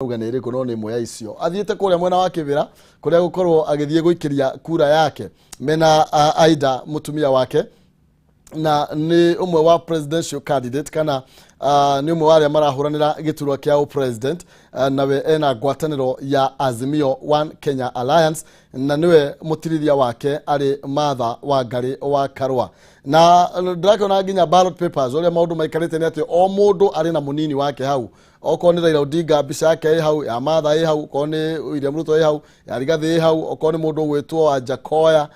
Auga nĩ ĩrĩkũ, no nĩ ĩmwe ya icio. Athiĩte kũrĩa mwena wa Kĩbĩra kũrĩa gũkorwo agĩthiĩ gũikĩria kura yake mena Aida mũtumia wake, na nĩ ũmwe wa presidential candidate kana nĩ ũmwe wa arĩa marahũranĩra gĩturwa kĩa president, nawe ena ngwatanĩro ya Azimio One Kenya Alliance, na nĩwe mũtirithia wake arĩ Martha Wangari wa Karũa. Na ndĩrakĩona nginya ballot papers, ũrĩa maũndũ maikarĩte nĩ atĩ o mũndũ arĩ na mũnini wake hau. Okorwo nĩ Raila Odinga, mbica yake ĩ hau, ya Martha ĩ hau, okorwo nĩ William Ruto ĩ hau, ya Rigathi ĩ hau, okorwo nĩ mũndũ ũgwĩtwo wa Jakoya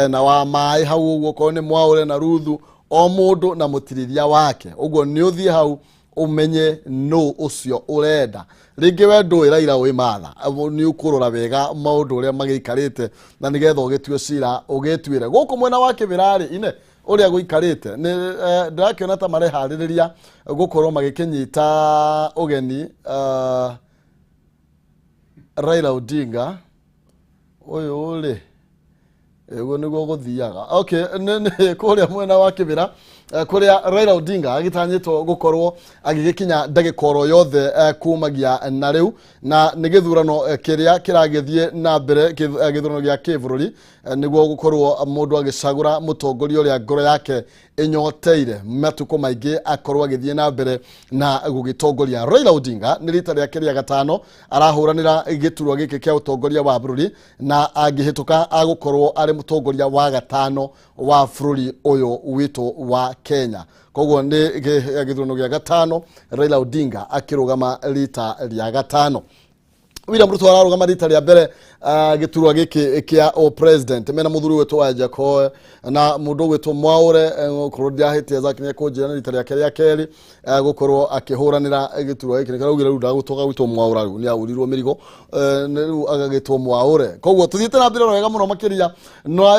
na wa maĩ hau ũguo, okorwo nĩ Mwaũre na Ruthu, o mũndũ na mũtirithia wake. Ũguo nĩ ũthiĩ hau ũmenye nũ ũcio ũrenda. Rĩngĩ we ndũĩ Raila, wĩ Martha, nĩ ũkũrora wega maũndũ ũrĩa magĩikarĩte na nĩgetha ũgĩtue cira ũgĩtuĩre. Gũkũ mwena wa Kĩbĩra-rĩ, ine ũrĩa gũikarĩte nĩ ndĩrakĩona ta mareharĩrĩria gũkorwo magĩkĩnyita ũgeni Raila Odinga ũyũ rĩ. Ũguo nĩguo gũthiaga. Okay, nĩ kũrĩa mwena wa Kĩbĩra, kũrĩa Raila Odinga agĩtanyĩtwo gũkorwo agĩgĩkinya ndagĩka oro yothe kumagia na rĩu, na nĩ gĩthurano kĩrĩa kĩragĩthiĩ na mbere, gĩthurano gĩa kĩbũrũri, nĩguo gũkorwo mũndũ agĩcagũra mũtongoria ũrĩa ngoro yake ĩnyoteire matukũ maingĩ akorwo agĩthiĩ na mbere na gũgĩtongoria. Raila Odinga nĩ rita rĩake rĩa gatano arahũranĩra gĩturwa gĩkĩ kĩa ũtongoria wa bũrũri, na angĩhĩtũka agũkorwo arĩ mũtongoria wa gatano wa bũrũri ũyũ witũ wa Kenya. Koguo nĩ gĩthurano gĩa gatano Raila Odinga akĩrũgama rita rĩa gatano. William Ruto ararũgama rita rĩa mbere gĩturwa gĩkĩ kĩa o president mena mũthuri wĩtwo wa Jakoe na mũndũ ũgwĩtwo Mwaũre, gũkorwo ndiahĩtia Zack nĩ ekũnjĩra nĩ rita rĩake rĩa kerĩ gũkorwo akĩhũranĩra gĩturwa gĩkĩ. Nĩkĩraugire rĩu ndagũtoka gwĩtwo Mwaũra, rĩu nĩ ahũrirwo mĩrigo, nĩ rĩu agagĩtwo Mwaũre. Koguo tũthiĩte na mbere wega mũno makĩria,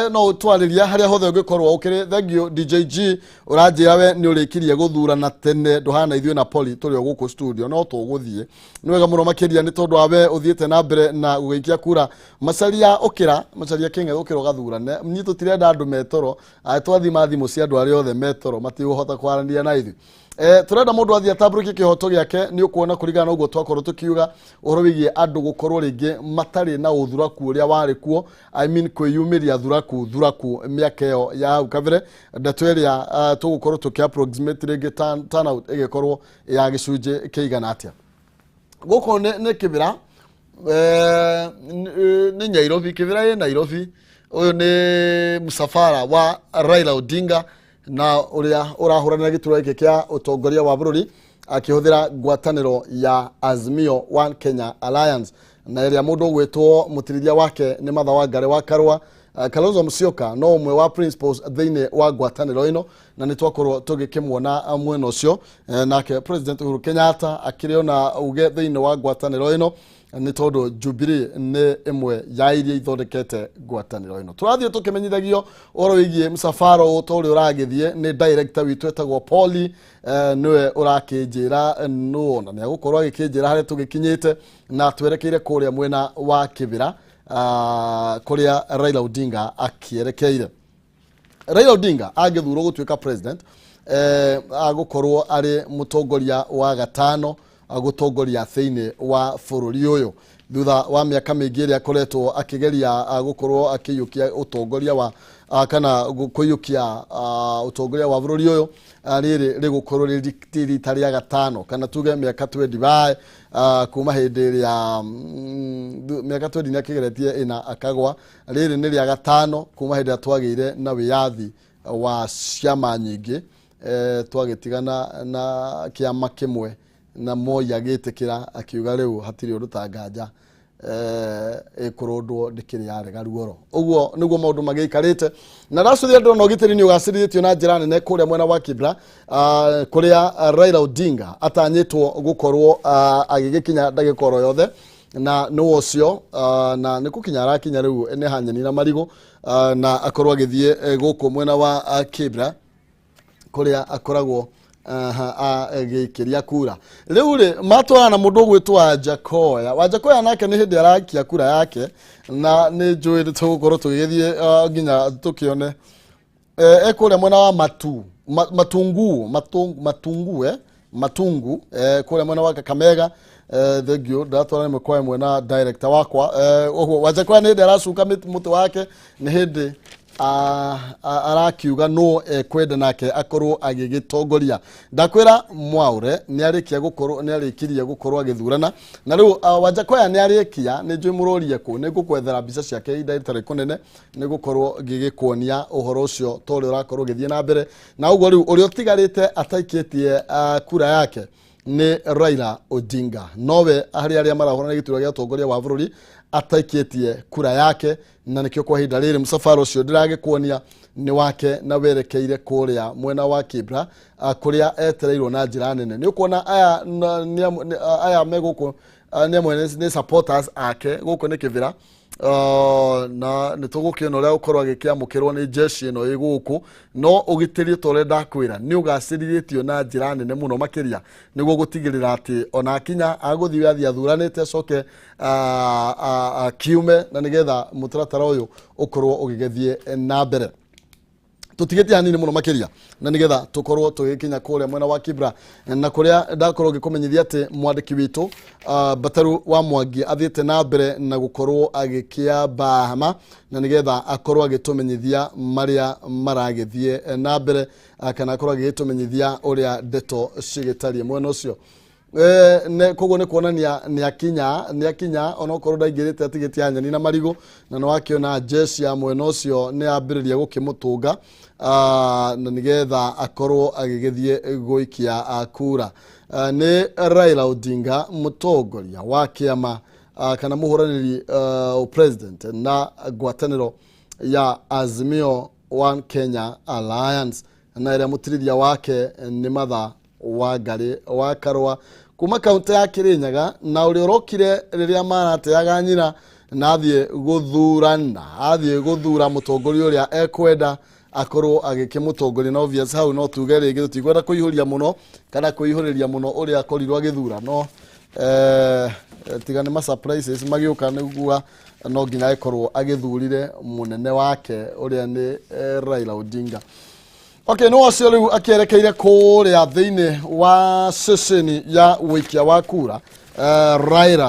no ũtwarĩria harĩa hothe ũngĩkorwo ũkĩrĩ. Thank you, DJG, ũranjĩra we nĩ ũrĩkirie gũthurana tene, ndũhana ithuĩ na Poli tũrĩ o gũkũ studio no tũgũthiĩ. Nĩ wega mũno makĩria nĩ tondũ wa we ũthiĩte na mbere na gũgĩikia kura. Macaria ũkĩra, Macaria Kĩng'e, ũkĩra ũgathurane. Niĩ tũtirenda andũ metoro. Twathima thimũ cia andũ arĩa othe metoro matigũhota kwaranĩria na ithuĩ. Tũrenda mũndũ athiĩ atambũrũkie kĩhoto gĩake. Nĩ ũkuona kũringana na ũguo twakorwo tũkiuga ũhoro wĩgiĩ andũ gũkorwo rĩngĩ matarĩ na ũthuraku ũrĩa warĩ kuo, I mean kwĩyumĩria thuraku thuraku mĩaka ĩyo ya hau kabere. Ndeto ĩrĩa tũgũkorwo tũkĩ approximate rĩngĩ turnout ĩgĩkorwo ya gĩcunjĩ kĩigana atĩa. Gũkũ nĩ Kĩbĩra, nĩ Nairobi, Kĩbĩra ĩ Nairobi. Ũyũ nĩ mũcabara wa Raila Odinga na ũrĩa ũrahũranĩra gĩturwa gĩkĩ kĩa ũtongoria wa bũrũri akĩhũthĩra ngwatanĩro ya Azimio One Kenya Alliance, na ĩrĩa mũndũ ũgwĩtwo mũtirithia wake nĩ Martha Wangari wa Karũa. Kalonzo Musyoka no ũmwe wa principals thĩinĩ wa ngwatanĩro ĩno, na nĩ twakorwo tũgĩkĩmuona mwena ũcio. Nake President Uhuru Kenyatta akĩrĩ ona uge thĩinĩ wa ngwatanĩro ĩno, nĩ tondũ Jubilee nĩ ĩmwe ya iria ithondekete ngwatanĩro ĩno. Tũrathiĩ tũkĩmenyithagio ũhoro wĩgiĩ msafara ũyũ ta ũrĩa ũragĩthiĩ nĩ director witũ etagwo Poli, nĩwe ũrakĩnjĩra nũ na nĩ agũkorwo agĩkĩnjĩra harĩa tũgĩkinyĩte na twerekeire kũrĩa mwena wa Kĩbĩra, kũrĩa Raila Odinga akĩerekeire. Raila Odinga angĩthurwo gũtuĩka president, agũkorwo arĩ mũtongoria wa gatano gũtongoria thĩinĩ wa bũrũri ũyũ thutha wa mĩaka mĩingĩ ĩrĩa akoretwo akĩgeria gũkorwo akĩiyũkia ũtongoria wa kana kũiyũkia ũtongoria wa bũrũri ũyũ. Rĩrĩ rĩgũkorwo rĩ rita rĩa gatano, kana tuge mĩaka 25 kuma hĩndĩ ĩrĩa mĩaka 20 nĩ akĩgeretie ĩna akagwa. Rĩrĩ nĩ rĩa gatano kuma hĩndĩ ĩrĩa twagĩire na wĩyathi wa ciama nyingĩ. Twagĩtigana na kĩama kĩmwe na Moi agĩtĩkĩra akiuga rĩu hatirĩ ũndũ ta nganja ĩkũrũndwo ndĩkĩrĩ yarega ruoro. Ũguo nĩguo maũndũ magĩikarĩte. Na ndacũthia ndĩrona ũgitĩri nĩ ũgacĩrithĩtio na njĩra nene kũrĩa mwena wa Kibra, kũrĩa Raila Odinga atanyĩtwo gũkorwo agĩgĩkinya ndagĩka oro yothe, na nĩ ũcio na nĩ gũkinya arakinya rĩu nĩ hanyeni na marigũ, na akorwo agĩthiĩ gũkũ mwena wa Kibra kũrĩa akoragwo agĩikĩria kura. Rĩu rĩ matwarana na mũndũ ũgwĩtwo Wanjakoya. Wanjakoya nake nĩ hĩndĩ arakia kura yake, na nĩ njũĩ nĩ tũgũkorwo tũgĩgĩthiĩ nginya tũkĩone ekũrĩa mwena wa matu matungu matungu, matungu, matungu, kũrĩa mwena wa Kakamega. Thank you. Ndatwara ĩmwe kwa ĩmwe na director wakwa. Ũguo Wanjakoya nĩ hĩndĩ aracuka mũtĩ wake, nĩ hĩndĩ arakiuga no ekwenda nake akorwo agĩgĩtongoria. Ndakwĩra Mwaure nĩ arĩkia gũkorwo, nĩ arĩkirie gũkorwo agĩthurana, na rĩu Wanjakoya nĩ arĩkia. Nĩ njũĩ mũrorie kũ, nĩ ngũkwethera mbica ciake ihinda rĩtarĩ kũnene, nĩ gũkorwo ngĩgĩkuonia ũhoro ũcio ta ũrĩa ũrakorwo ũgĩthiĩ na mbere. Na ũguo rĩu ũrĩa ũtigarĩte ataikĩtie kura yake nĩ Raila Odinga, nowe harĩ arĩa marahũrana gĩturwa gĩa ũtongoria wa bũrũri ataikĩtie kura yake, na nĩkĩo kwa ihinda rĩrĩ mũcabara ũcio ndĩragĩkuonia nĩ wake na werekeire kũrĩa mwena wa Kibra, kũrĩa etereirwo na njĩra nene. Nĩ ũkuona aya aya me gũkũ, nĩ amwe nĩ supporters ake. Gũkũ nĩ Kibra, na nĩ tũgũkĩona ũrĩa gũkorwo agĩkĩamũkĩrwo nĩ jeshi ĩno ĩ gũkũ. No ũgitĩri ta ũrĩa ndakwĩra nĩ ũgacĩrithĩtio na njĩra nene mũno makĩria, nĩguo gũtigĩrĩra atĩ ona akinya agũthiĩ athiĩ athuranĩte acoke kiume, na nĩgetha mũtaratara ũyũ ũkorwo ũgĩgĩthiĩ na mbere. Tũtigĩtie hanini mũno makĩria na nĩgetha tũkorwo tũgĩkinya kũrĩa mwena wa Kibra, na kũrĩa ndakorwo ngĩkũmenyithia atĩ mwandĩki witũ Bataru wa Mwangi athiĩte na mbere na gũkorwo agĩkĩamba hama na nĩgetha akorwo agĩtũmenyithia marĩa maragĩthiĩ na mbere, kana akorwo agĩgĩtũmenyithia ũrĩa ndeto cigĩtariĩ mwena ũcio. Koguo nĩ kuonania nĩ akinya onokorwo ndaingĩrĩte atigĩtie nyeni na marigũ, na nĩ wakĩona jeshi ya mwena ũcio nĩ yambĩrĩria gũkĩmũtũnga, na nĩgetha akorwo agĩgĩthiĩ gũikia kura. Nĩ Raila Odinga, mũtongoria wa kĩama, kana mũhũranĩri president na ngwatanĩro ya Azimio One Kenya Alliance, na ĩrĩa mũtirithia wake nĩ Matha Wangari wa Karũa kuma kaunti ya Kirinyaga, na ũrĩa ũrokire rĩrĩa marateaga nyina na athiĩ gũthurana, athiĩ gũthura mũtongoria ũrĩa ekwenda akorwo agĩkĩmũtongoria. Na obvious hau no tuge rĩngĩ tũtikwenda kũihũria mũno kana kũihũrĩria mũno ũrĩa akorirwo agĩthura, no tiga nĩ ma surprises magĩũka, nĩguo no nginya agĩkorwo agĩthurire mũnene wake ũrĩa nĩ Raila Odinga. Okay, nĩ ũcio rĩu akĩerekeire kũrĩa thĩinĩ wa ceceni ya ũikia wa kura, Raila.